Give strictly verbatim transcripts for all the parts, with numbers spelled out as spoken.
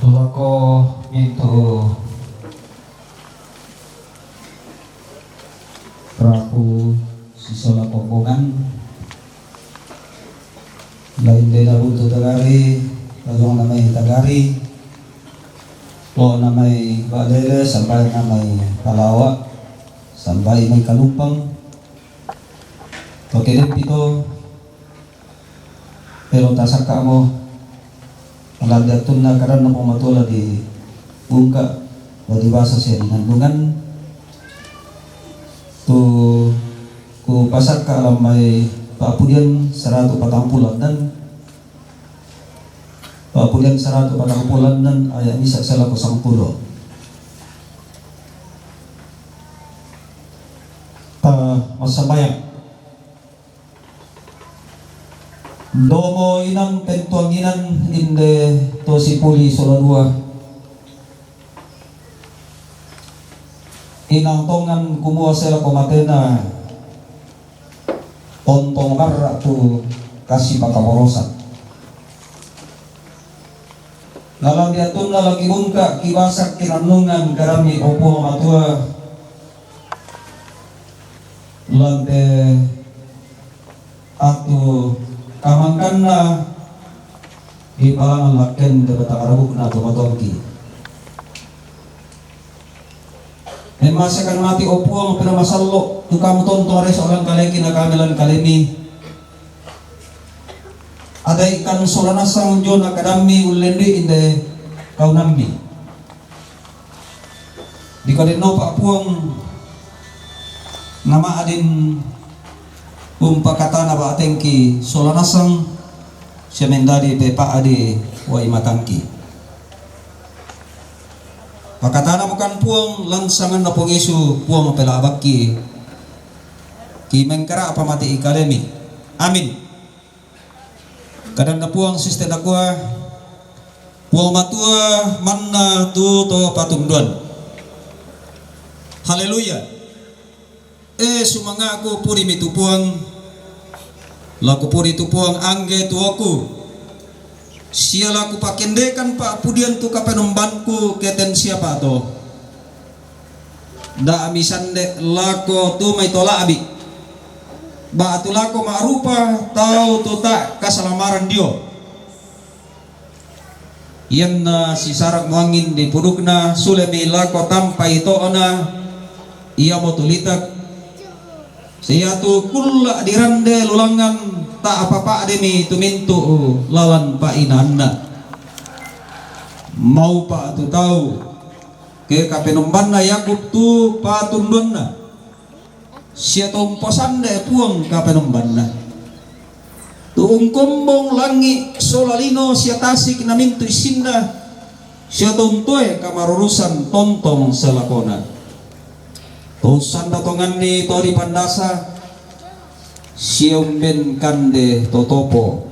Lako mintu rapu sisola kombongan, lain dena buntu tagari, lajong namai tagari, lo namai balele, sampai namai palawa, sampai mai kalumpang. Toke dempito, Pero tasaka mo, ala diatunna kadanna Puang Matua la di bungka, la di basa sia di nandungan, tu ku pasaka alamai papudian saratu patang pulan dan papudian saratu patang pulan dan ayat misa sela kosong pulo. Ta masabayang. Domo inang pentuanginan inde to sipuli sola dua. Inang tongan kumua sela komatena, tontong marra tu kasi pakaborosan. Nalandi atunna lagi bungka kibasak kinannungan garami opo matua. Lante atu kamangkanna di palangan lakken de batakarabukna to matongki. Emasakan mati opuang pira masallo, tukamu tonto reso lan kaleki na kami lan kalemi. Adai kan sola nasang jona kadammi ullendi inde kaunammi. Dikadenopa Puang nama adin umpakatana ba atengki sola nasang semendadi pepa adi wai matangki. Pakatana bukan Puang lansangan na Puang Yesu Puang pelabakki. Ki mengkara apa mati ikalemi. Amin. Kadanna Puang siste nakua, Puang Matua manna tu to patunduan. Haleluya. E sumangaku pudi mi tu Puang, laku pudi tu Puang angge tuoku. Sia laku pakendekan pa pudian tu kapenombanku keten siapa to. Da ami sande lako tu mai tola'bi. Ba'tu lako ma'rupa tau tu ta kasalamaran dio. Ianna sisarak muangin di pudukna sulemi lako tampai to'na, iamotu litak. Siatu kulla dirande lulangan ta apa-apa demi tumintu lalan painanna. Mau pa tu tau. Ke kapenombanna Yakub tu patunduanna. Sia to umpasande Puang kapenombanna. Tu ungkombong langi sola lino sia tasik namintu issinna. Sia to untoe kamarurusan tontong selakona. To sanda tonganni to dipandasa. Sia umben kande to topo.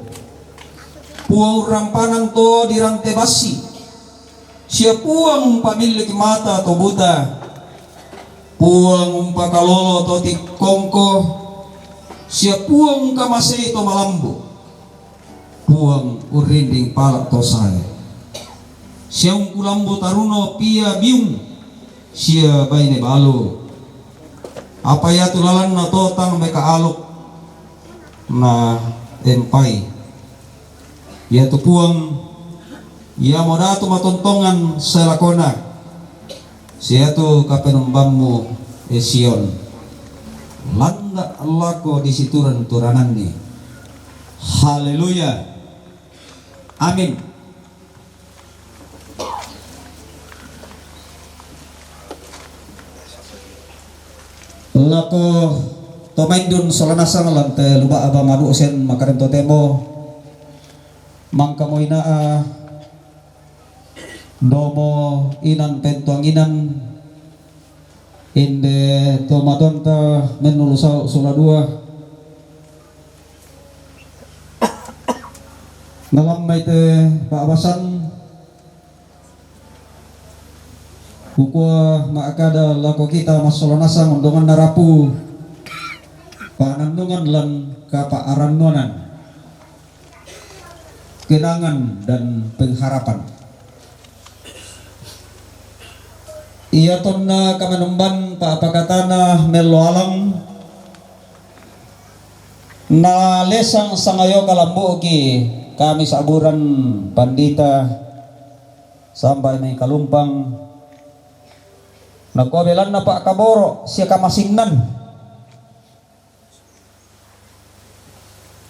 Puang rampanang to dirante bassi. Sia Puang umpamilliki mata to buta, Puang umpakalolo to tikkongko, sia Puang kamasei to malambu, Puang urrinding pala to sae. Sia ungkulambu taruno pia biung, sia baine balu. Apa iatu lalanna to tang mekaaluk na empai. Iatu Puang, iamo datu matontongan selakona, siatu kapenombammu, e Sion, landa lako disituran-turananni. Haleluya. Amin. Lako to maindun sola nasang lante luba aba madu sen makarento temo. Mangka moina a domo inan pentuanginan inde to matonta menulu sau sola dua. Nalammai te pa'basan. Kukua ma'kada lako kita massola nasang ondonganna rapu panannungan lan kapa'arannuanan, kenangan dan pengharapan. Iyatunna kamenomban pa'pakatana mello alang, nalesang sangayo kalambu'ki kami sa'buran pandita, sampai mai kalumpang, nakua belanna pa'kaboro' sia kamasinnan.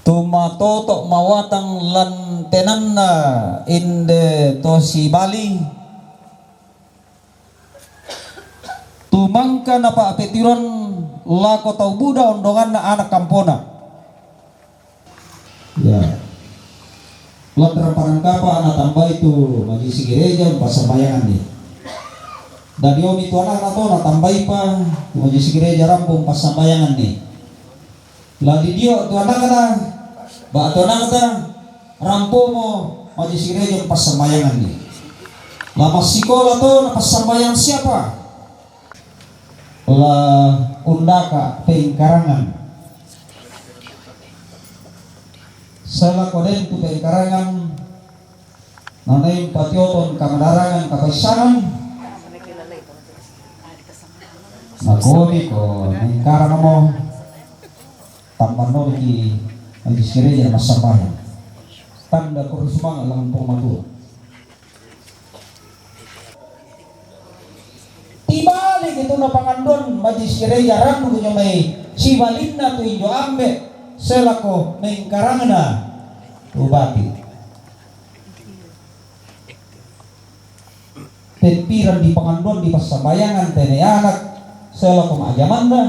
Tumatoto' mawatang lan tenanna inde to sibali, tumangka napa'petiron lako tau buda ondonganna ana' kampona. Ya. Lantaran parangkapa natambai tu majelis gereja umpassambayanganni. Dadi omi tu ana'na to natambaipa tu majelis gereja rampo umpassambayanganni. La didio' tu ana'na, ba'tu ana'ta rampomo majelis gereja umpassambayanganni. La massikola to napassambayang siapa? La undaka' pengkarangan. Salako den tu pengkarangan, nanai patioton kamadarangan kapaissanan. Nakodiko mengkarangmo, tambanno ki majelis gereja massambayang. Tanda kurang semangat lamun pong matua. Tibalik itu napanganduan majelis gereja rannu kunjo mai sibalinna tu injo ambe' selako mengkarangna tu bati. Pempiran di panganduan di passambayangan tene anak selako ma'jamanna.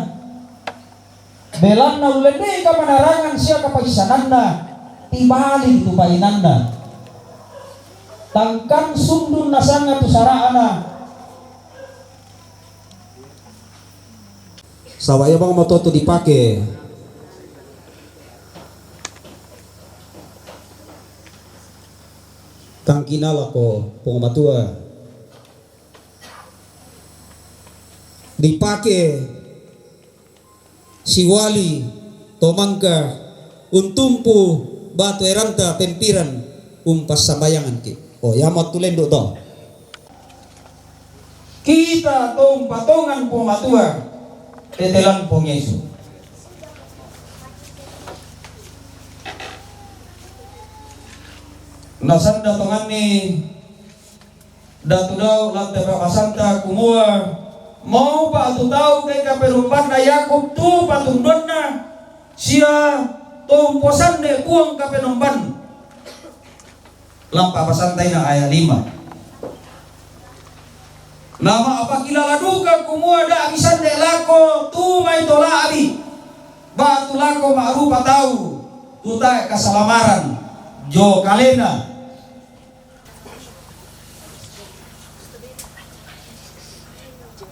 Belanna ullenne'i kamanarangan sia kapaissananna, tibali tu painanna. Tangkang sundun nasanga tu sara'na. Saba' iya bang moto tu dipake tangkina lako Puang Matua. Dipake siwali to mangka untumpu batu eranta pempiran umpassambayanganki. Oh, yamo tu lendu' to. Kita to umpatongan Puang Matua, tetelan Puang Yesu. Nasanda tonganni Datu Daud lan te pa'basanta kumua, maupa' tu tau ke kapenombanna Yakub tu patunduanna sia to umposanne Puang Kapenomban. Lan pa'basanta ina aya' lima. Nama'pakilala duka kumua da'bi sanne lako tu mai to la'bi, ba'tu lako ma'rupa tau tu tae' kasalamaran jo kalena.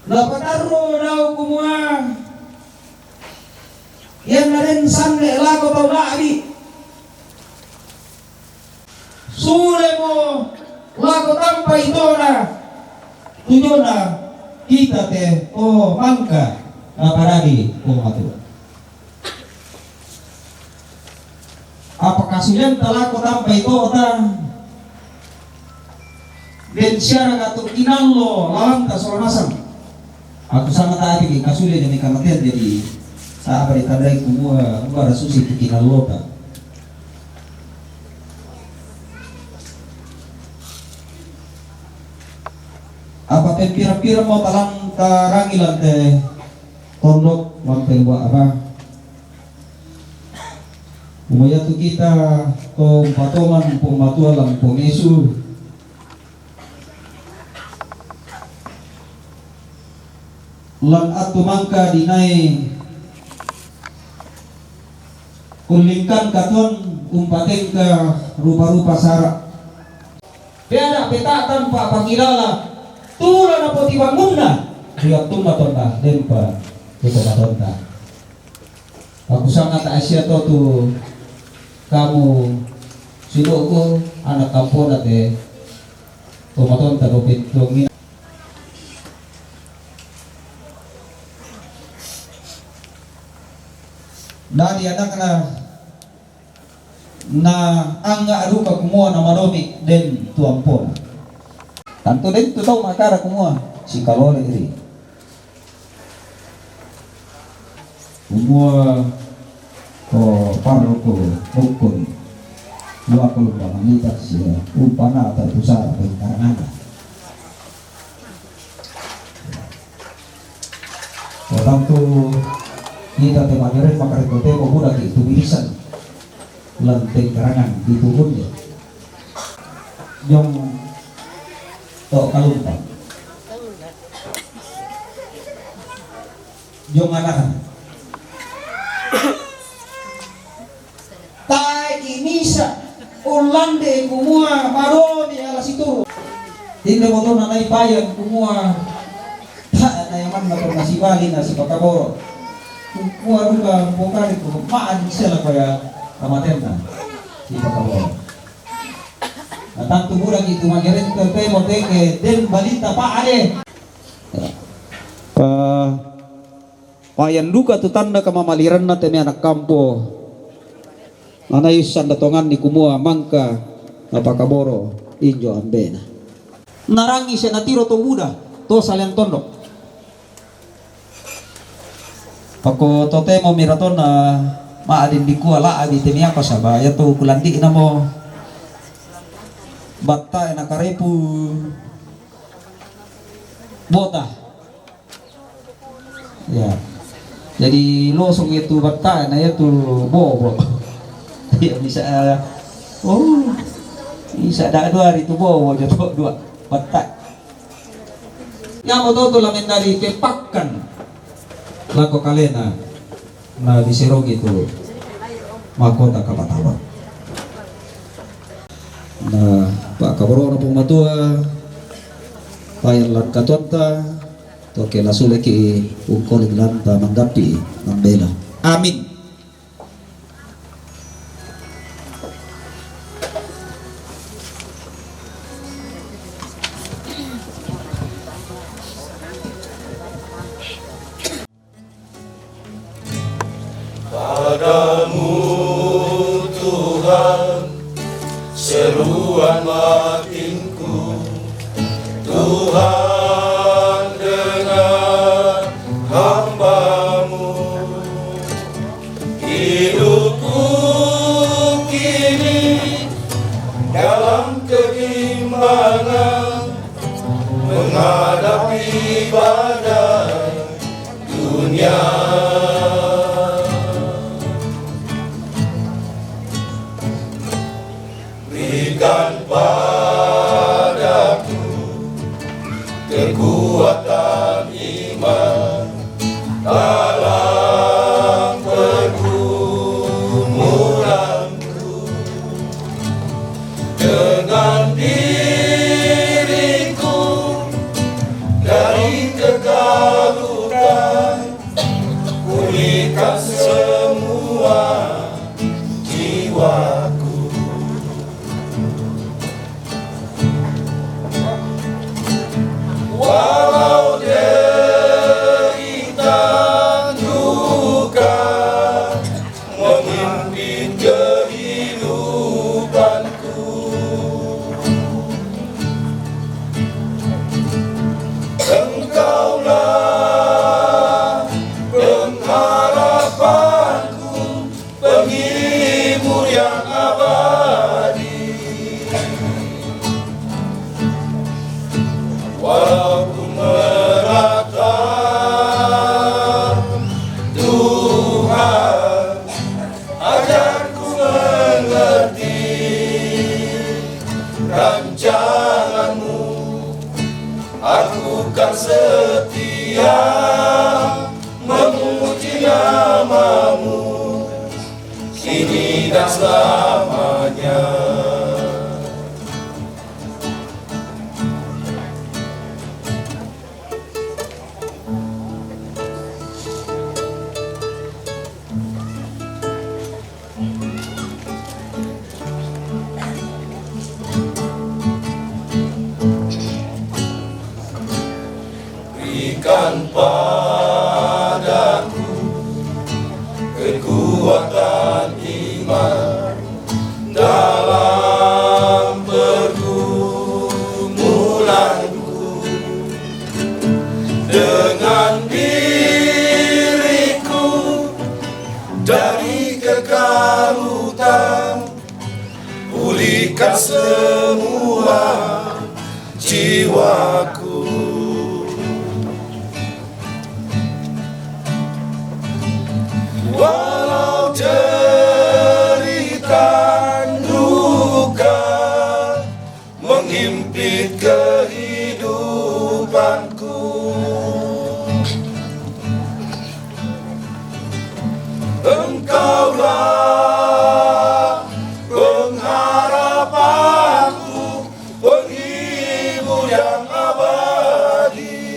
Napatarru Daud kumua, ianna den sanne lako tau la'bi, sulemo lako tampai tona tujona kita te to mangka napadadi Puang Matua. Apa kasulianta lako tampai to'ta? Den siaraka tu kinallo lawanta sola nasang. Aku sangat ati kasulia jadi kamatean jadi sa'ba ditandai kumua bara susi tu kinallota. Apa pempira-pira mo talang tarangi lante tondok lampe lua apa? Umaya tu kita to patongan Puang Matua lan Puang Yesu. Lan attu mangka dinai kullingkan katuang umpatengka rupa-rupa sara'. Peada' peta'tang pa'pakilala tu la napotibangunna ri wattunna tonna dempa ri to matonta. Aku sangata asia to tu kamu sido'ku ana' kampona te to matonta do pettongina. Dadi anakna na anga' duka kumua na manomi den tu ampona. Tantu den tu tau ma'kara kumua, Sikalole ri. Kumua ko paroko bukkun dua puluh lima menit sia umpana atau pusara bagi karangana. Tantu kita te magereng makareko te mo buda ki tu birisan lenteng karangan di tubun de. Jong to kalumpa. Jong anakan. Tae i misa ullande kumua madomi ala situru. Inde motona nai payan kumua tae na yamanna to nasibali na sipakaboro. Kumua rupa pokari ku maan sela paya kamatenna sipakaboro. Na tantu buda ki tu magereng te mo teke den balita pa ade. Pa Payan duka tu tanda kamamaliranna te me anak kampo. Nanaissan da tonganni kumua mangka napakaboro injo ambena. Narangi se natiro to buda to saleang tondok. Pako totemo miratona maadin dikua laabi te miapa saba ya to kulandi'na mo battae nakarepu bota. Ya. Jadi losong itu batta na itu bobo. Ya bisa, oh, bisa dak dua hari tu bobo jo dua batta. Ya mo to tu lamen dari kepakkan lako kalena na diserogi tu mahkota kapataba. Na pakaborona pung matua payan lan katuanta. Toke lasuleki ungkoling lanta manggapi mambela. Amin. Padamu Tuhan seruan batinku, Tuhan dengar hambamu. Hidupku kini dalam kebimbangan menghadapi badai dunia. Berikan padaku kekuatan iman dalam pergumulanku. Dengan diriku dari kegalutan, pulihkan semua jiwaku. Walau derita duka memimpin kehidupanku, Engkaulah pengharapanku, penghibur yang abadi. Walau ku meratap, Tuhan, ajarku mengerti rancanganmu. Aku kan setia memuji namamu, kini dan selamanya. Berikan padaku kekuatan iman dalam pergumulanku. semua jiwaku. Walau derita duka menghimpit kehidupanku, Engkaulah pengharapanku, penghibur yang abadi.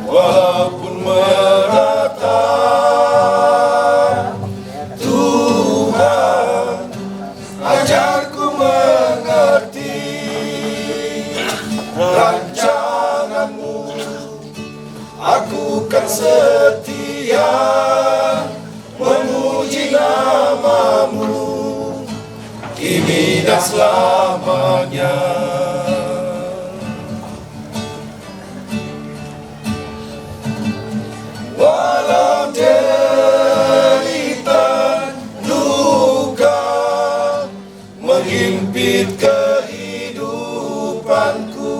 Walaupun merata, Tuhan, ajarku mengerti rancangan-Mu. Aku kan setia memuji nama-Mu, kini dan selamanya. Walau derita duka menghimpit kehidupanku,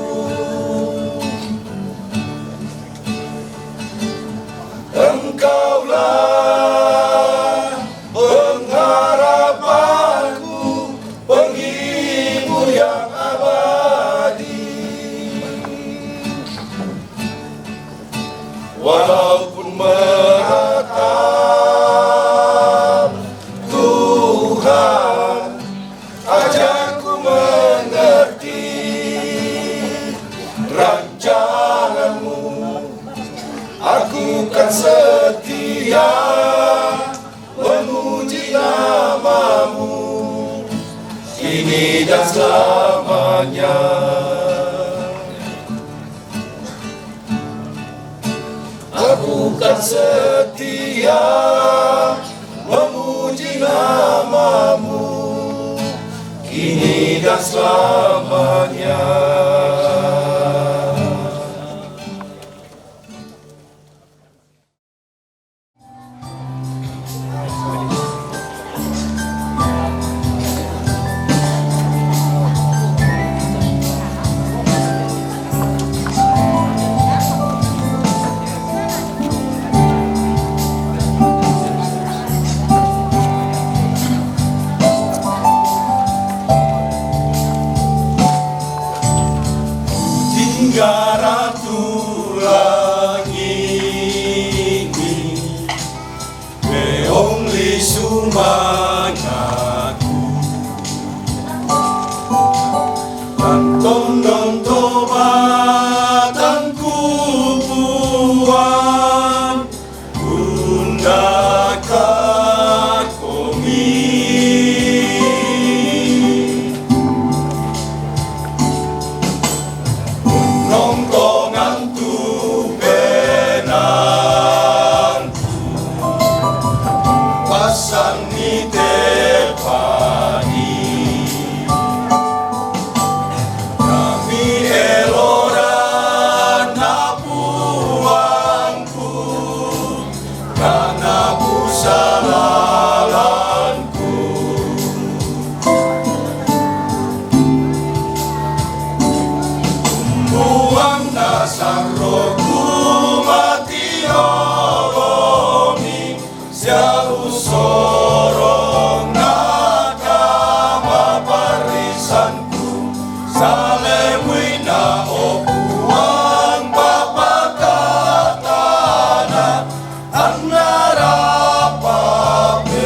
Engkaulah pengharapanku, penghibur yang abadi. Walaupun merata, Tuhan, ajarku mengerti rancangan-Mu. Aku kan setia memuji nama-Mu, kini dan selamanya. Aku kan setia memuji nama-Mu, kini dan selamanya. Tinggal ratu langit ini, Beong lisu manyaku, dan tondon tobatangku buan undaka komi. Nongkongan tu benang pasan ni tepani. Kami eloran napuangku, kana pusalalanku. Buang nasang rohku mati olomi, sialu sorong nakama parisanku, salemui na opuang papakatana, anara papenangku.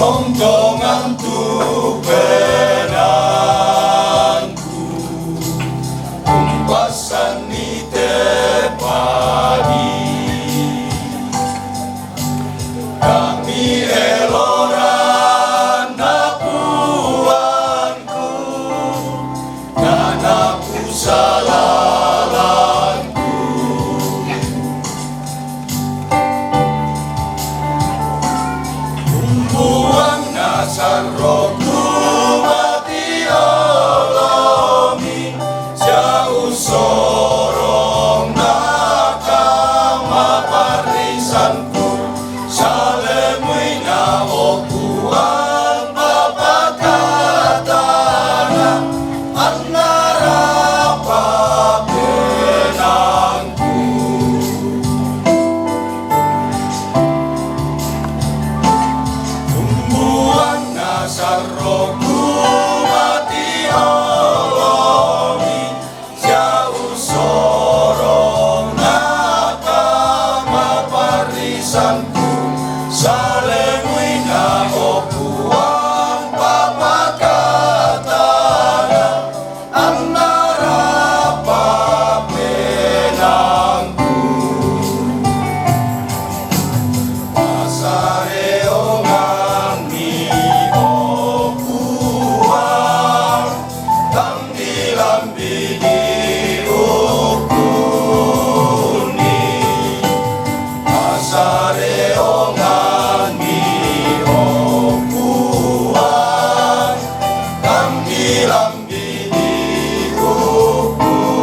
Nongkongan tu benangku, umpasan ni tepani. Sarroku mati olomi, sia usorong na kama parisanku, salemuina o Puang papakatana, annarapa penangku. Tumbuang nasar rohku mati olomi, sia usorong na kama parisanku, salemuina o Puang papakatana, annarapa penangku. Pasareonganmi o Puang, tang dilambidi ukuni. Pasareonganmi o Puang, tang dilambidi ukuni.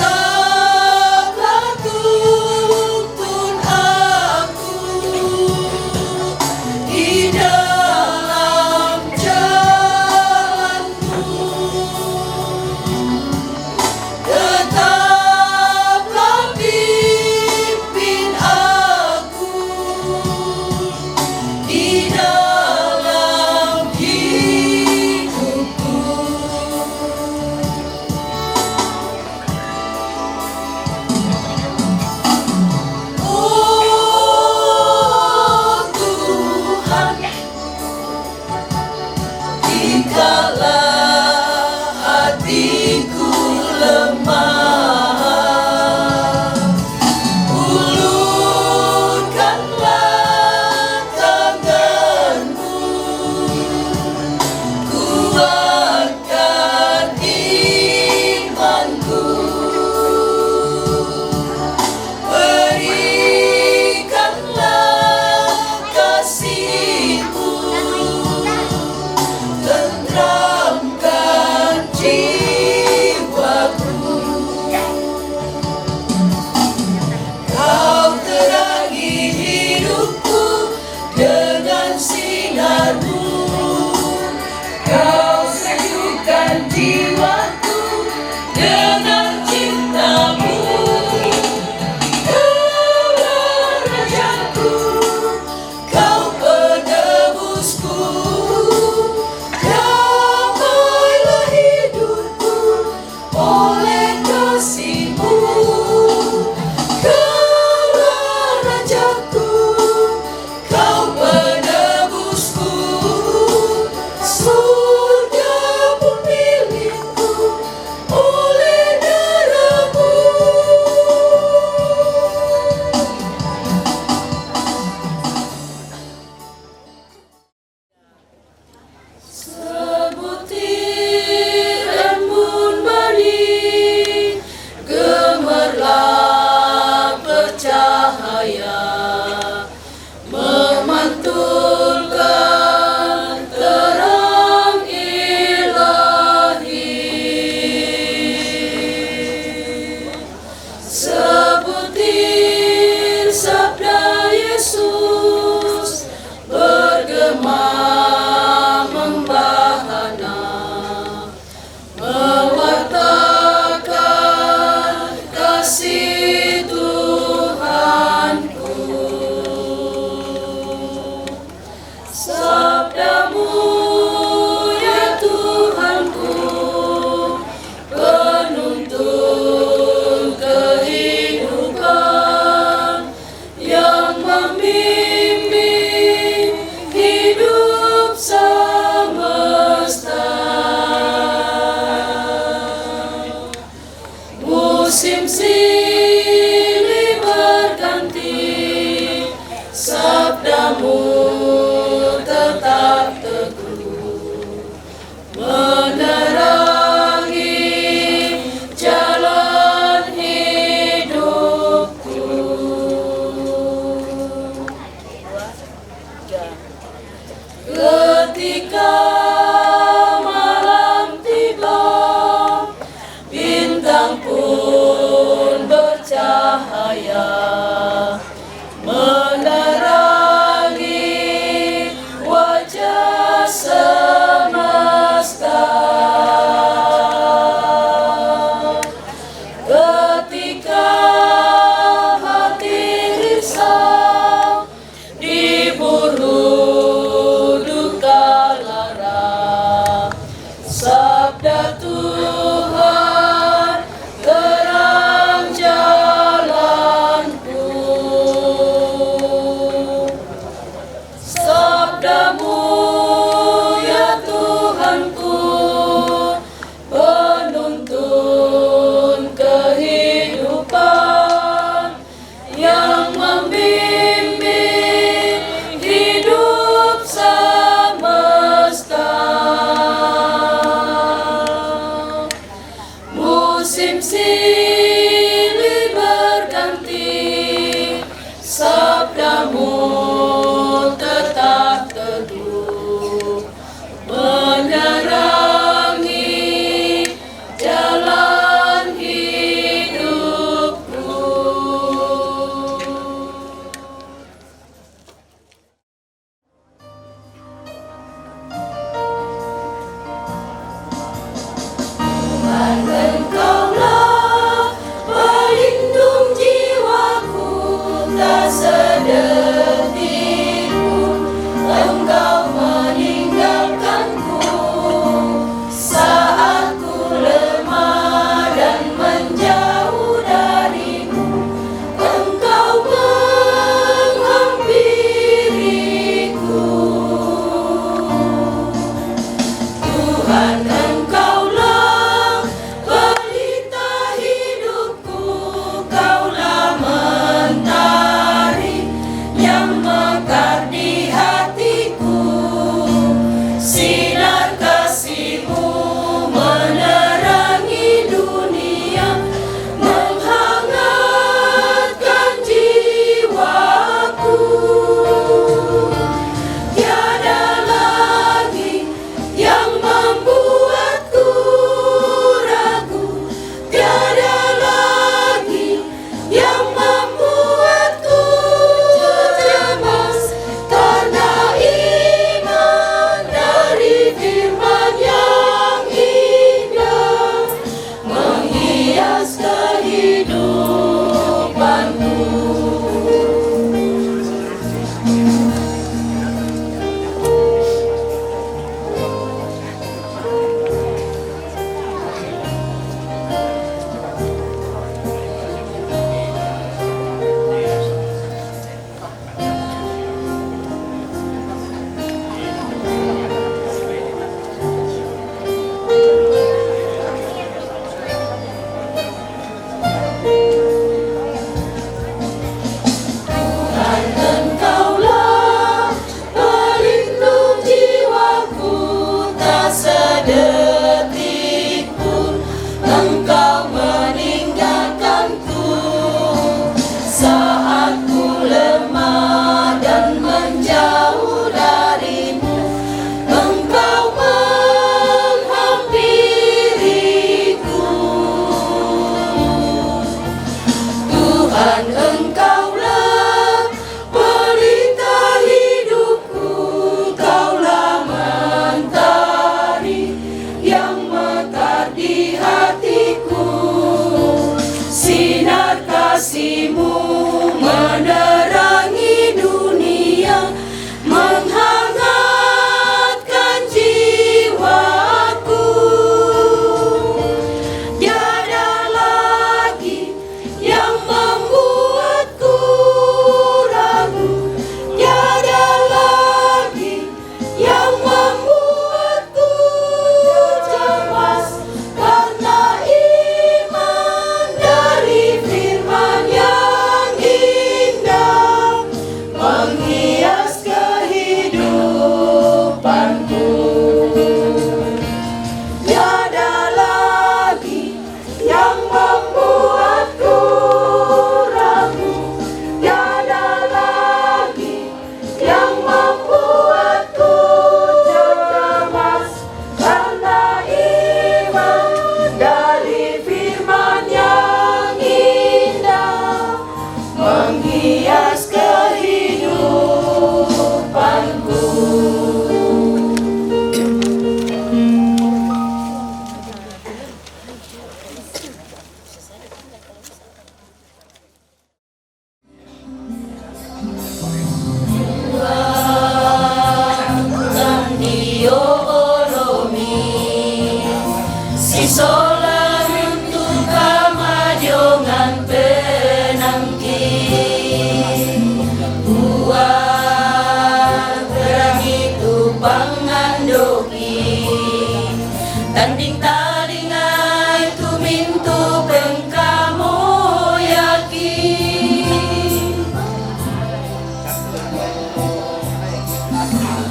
Tetaplah tuntun aku di dalam jalanmu. Tetaplah pimpin aku di dalam hidupku. Oh Tuhan, dikala hatiku lemah, ulurkanlah tanganmu, kuatkan imanku. Berikanlah kasihmu, tentramkan jiwaku. Kau terangi hidupku dengan sinarmu. Kau sejukkan jiwaku dengan cintamu. Kaulah rajaku, kau penebusku, damailah hidupku oleh kasihmu. Kaulah rajaku, kau penebusku, surga pun milikku oleh Ya Tuhan, terang jalanku. Sabdamu, ya Tuhanku, penuntun kehidupan, yang membimbing hidup semesta. Musim silih berganti, sabdamu tetap teguh, menerangi jalan hidupku. Tuhan, Engkaulah Sisola runtu kamajongan penangki, buah berangi tu pangandoki, tanding talingai tu mintu pengkamoyaki.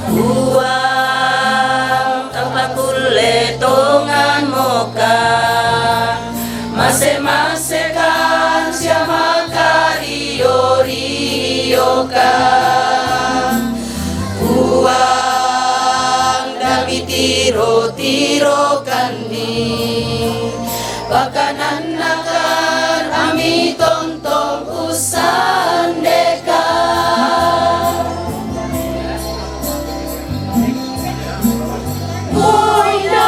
Uang tapakulle tongan moka, mase-masekan sia makario-riokan. Uang dami tiro-tirokanni, pakanannakan ami tontong usandeka. Boina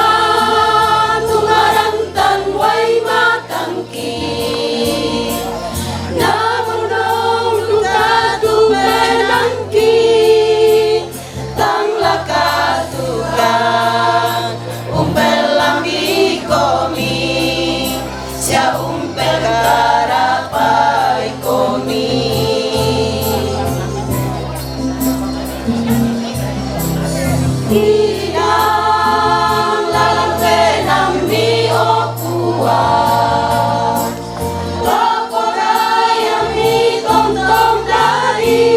tungarantan wai matangki, namunong duka tu penangki, tang lakatukan umpel lambikomi, sia umpel karapaikomi. Inang lalang penammi, o Puang, laporai ami tontong dari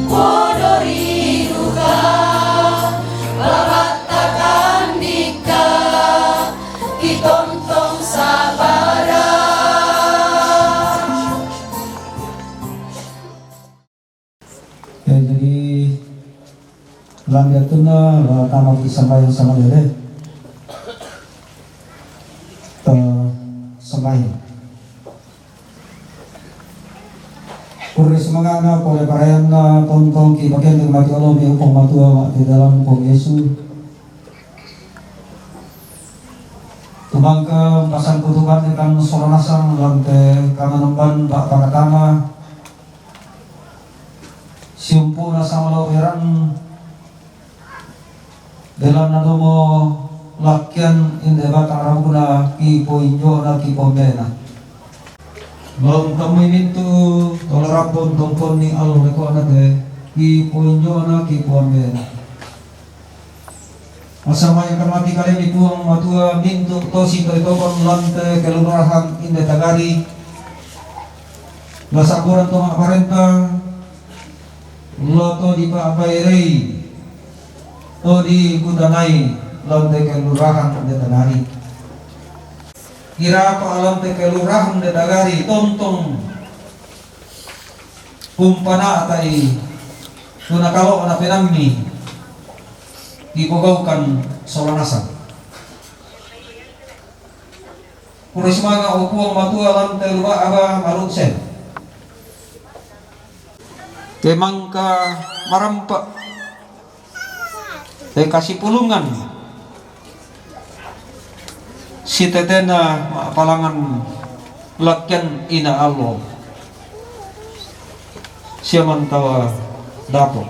podori duka, pabattakan dikka, kitontong sabara. Ya, jadi, lanjutna, eh, tama ki sambayang sama dede. Eh, sambayang. Purri sumanga'na, pole parayanna, tontong ki pakendeng mati olomi Puang Matua, mati dalam Puang Yesu. Tumangka pasangkutukan ikan sola nasang lante kamanemban bak pakatama, siumpu nasang lo erang, belanna domo lakkian inde batang rabuna ki poinjona ki pombena. Laung kammui mintu tola rabbon tongkonni allo lekona te ki poinjona ki pombena. Masamaya kamati kalemi Puang Matua mintu tosi toitokon lante kelurahan inde tagari. Lasaburan to ma'parenta, lo to dipabairei, to dikutanai lante kelurahan inde tagari. Irapa lante kelurahan inde tagari tontong umpana'tai tu nakalo'na penammi dipogaukan sola nasang. Pura sumanga o Puang Matua lante luba aba maluksen. Ke mangka marampa, ke kasipulungan sitetena ma'palangan lakkian ina allo sia mantawa dapo.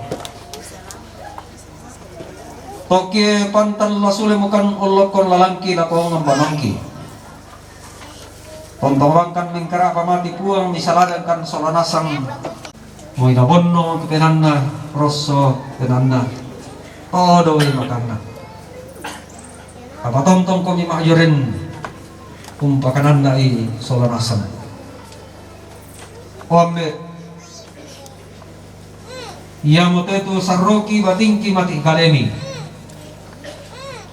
Toki pantan la sule mukan ullokkon lalangki lako ngembanangki. Tontong bangkan mengkara pamati Puang misaladangkan sola nasang. Moi nabonno penanna, rosso penanna. Odoi makanna. Apa tontong komi ma'joren umpakananna i sola nasang. O Ambe, iamo te tu sarroki batingki mati kalemi.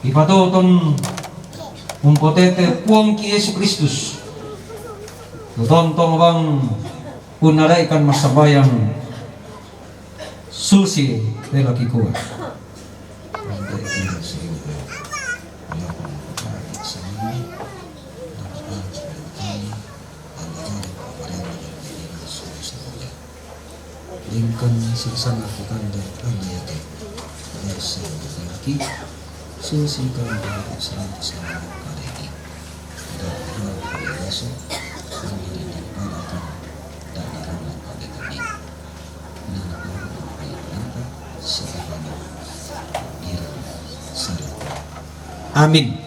Ipatotong umpotete Puangki Yesu Kristus. Tu tontong bang punnadaikan massambayang susi te la kikua. Lingkan sisana kukande anayake. Yesu laki susi kande seratus lima kali. Dan roh Yesu menjadi padakan dan dirana kali kami. Nana roh Yesu. Amin.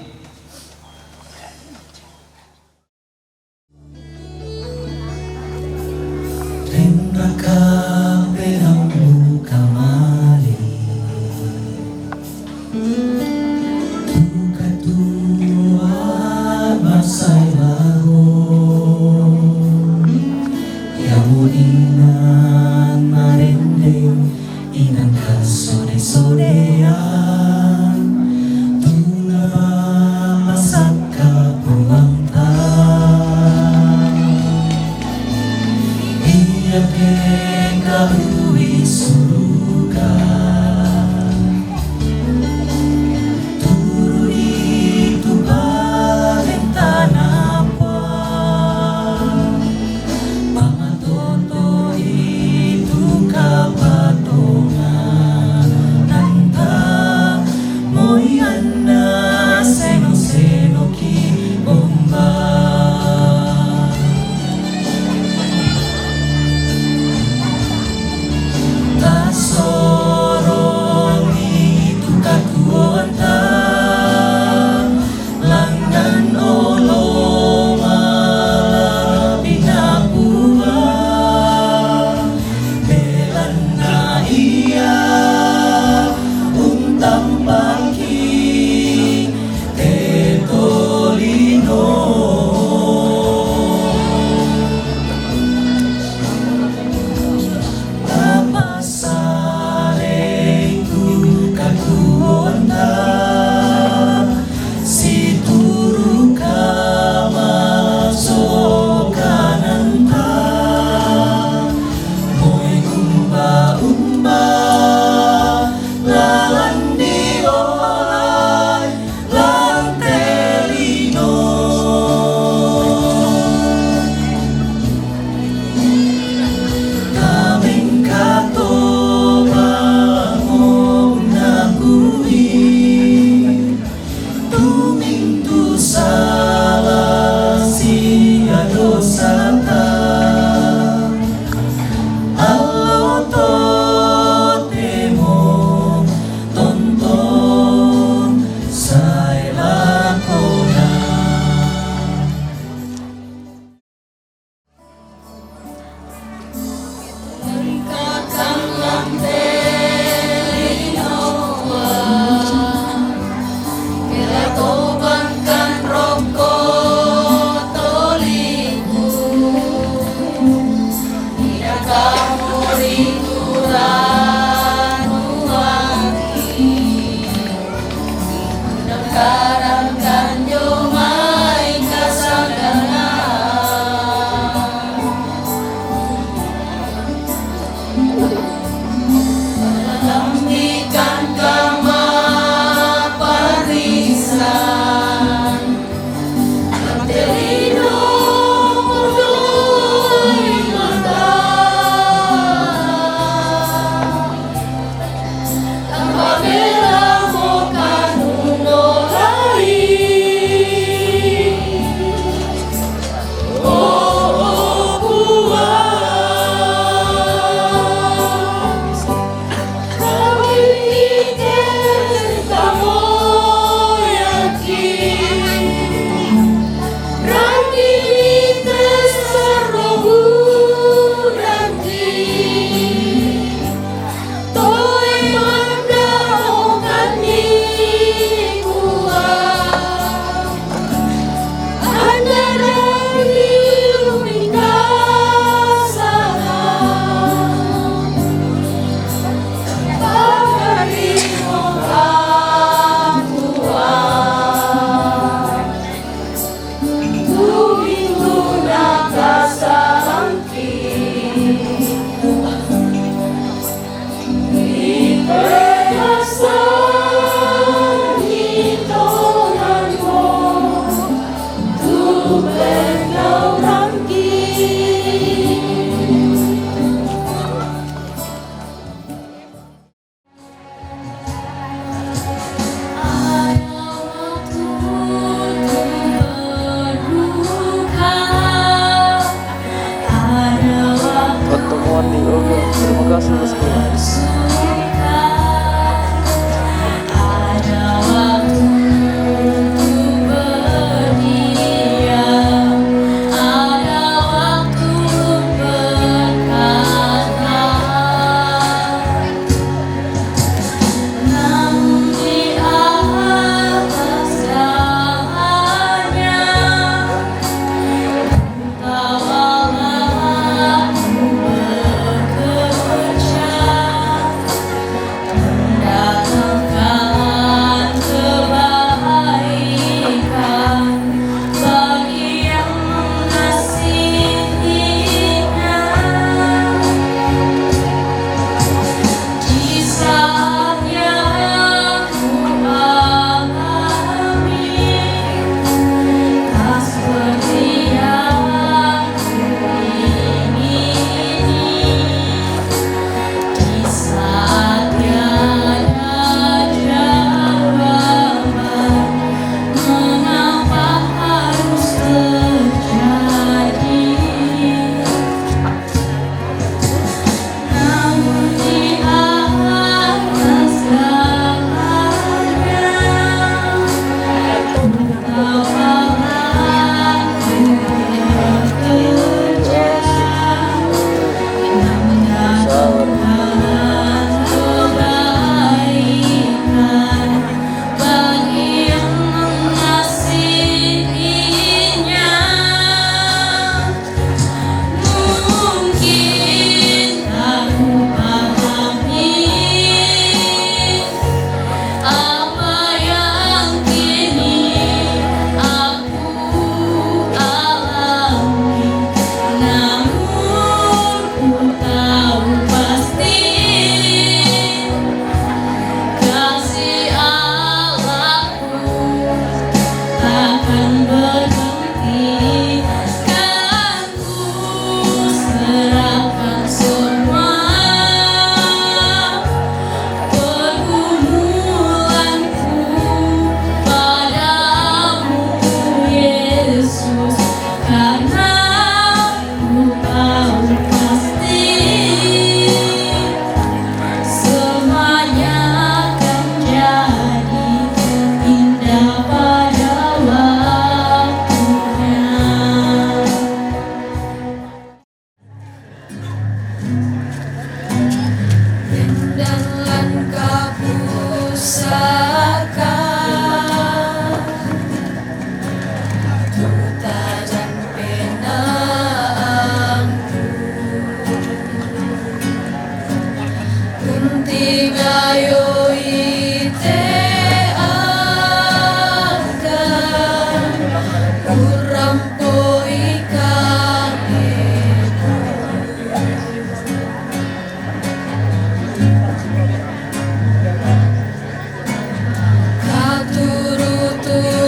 Kurampo'i kami.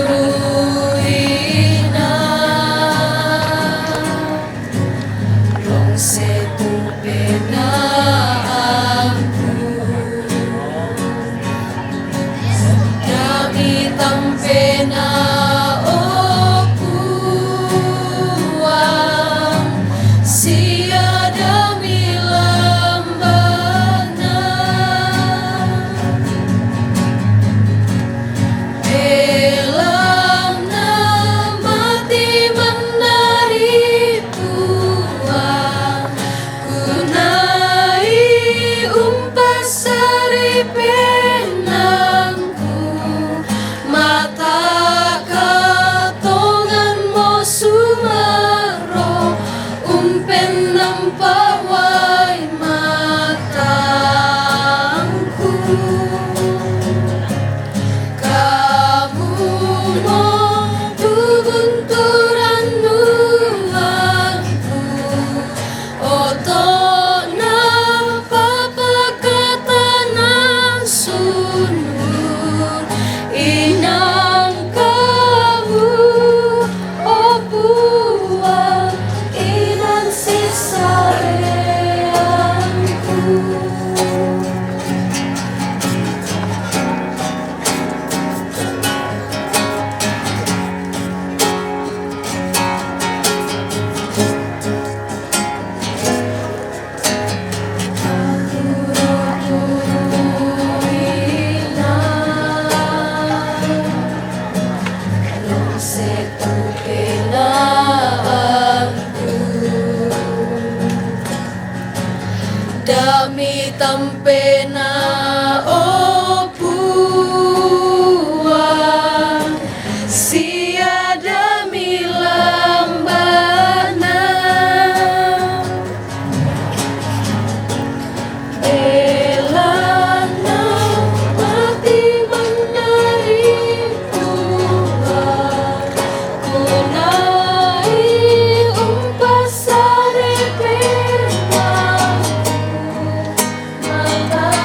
Katuru-turu'i na. Dong setu pena ampu. Dami tampena o Puang, sia dami lambana. Belana mati manari Puang, kunai umpasari penangku, mata katongan mo sumaro, umpen nampawai matangku. Kamu mo tugunturan nuanku, oto na papakatanan sundur, inang kamu, o Puang, inang sisareanku. Dami tampena o Puang, sia dami lambana. Belana mati manari Puang, kunai umpasari penangku, mata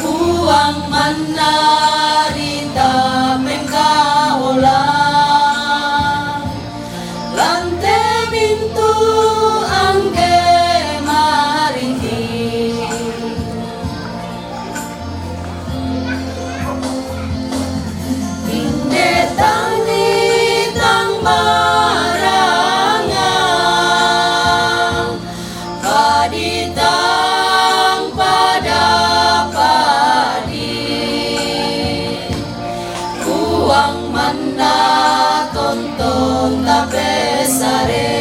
Puang manarita pengkaolan, lante mintu angge maringgi. Inde tani tang maranga, padi tang pada padi. Puang manna tonton tapesare,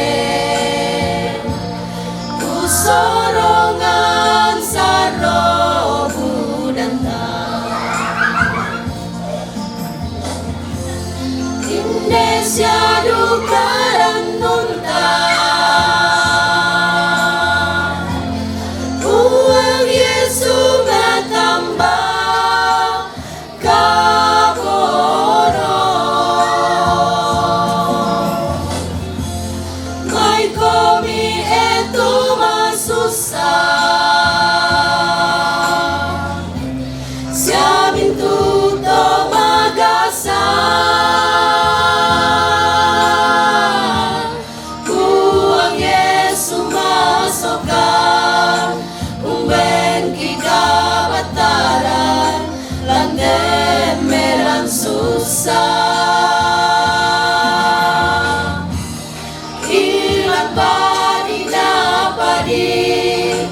usorongan sarro budanta. Inde siadu karannunta, Puang Yesu matamba kaboro. Mai komi etu masusa, siamintu to magasa. Puang Yesu masokan, umben kikabataran, lante meran susah. Ilan padi na padi,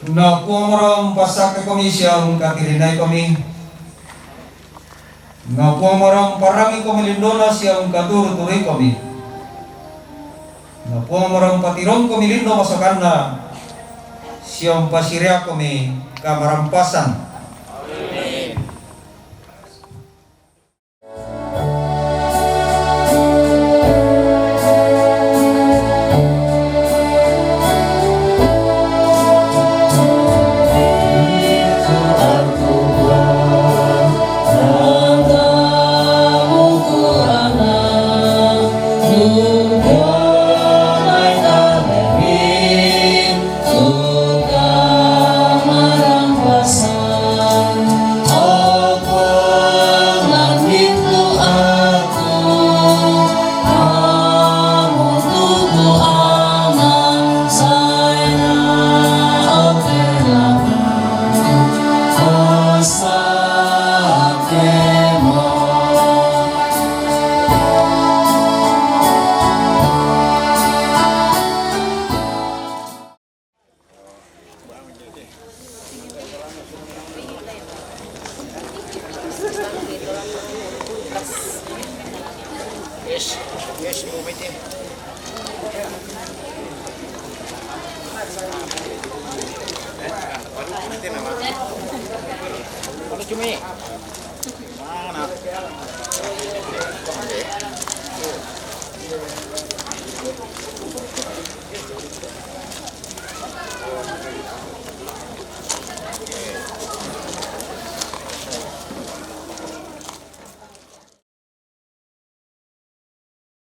Na Puang Maram pasake komi sia ungkatirinai komi. Na Puang Maram parangi komi lindona sia ungkaturu-turui komi. Na Puang Maram patirong komi lindo masokanna sia umpasirea komi kamarampasan.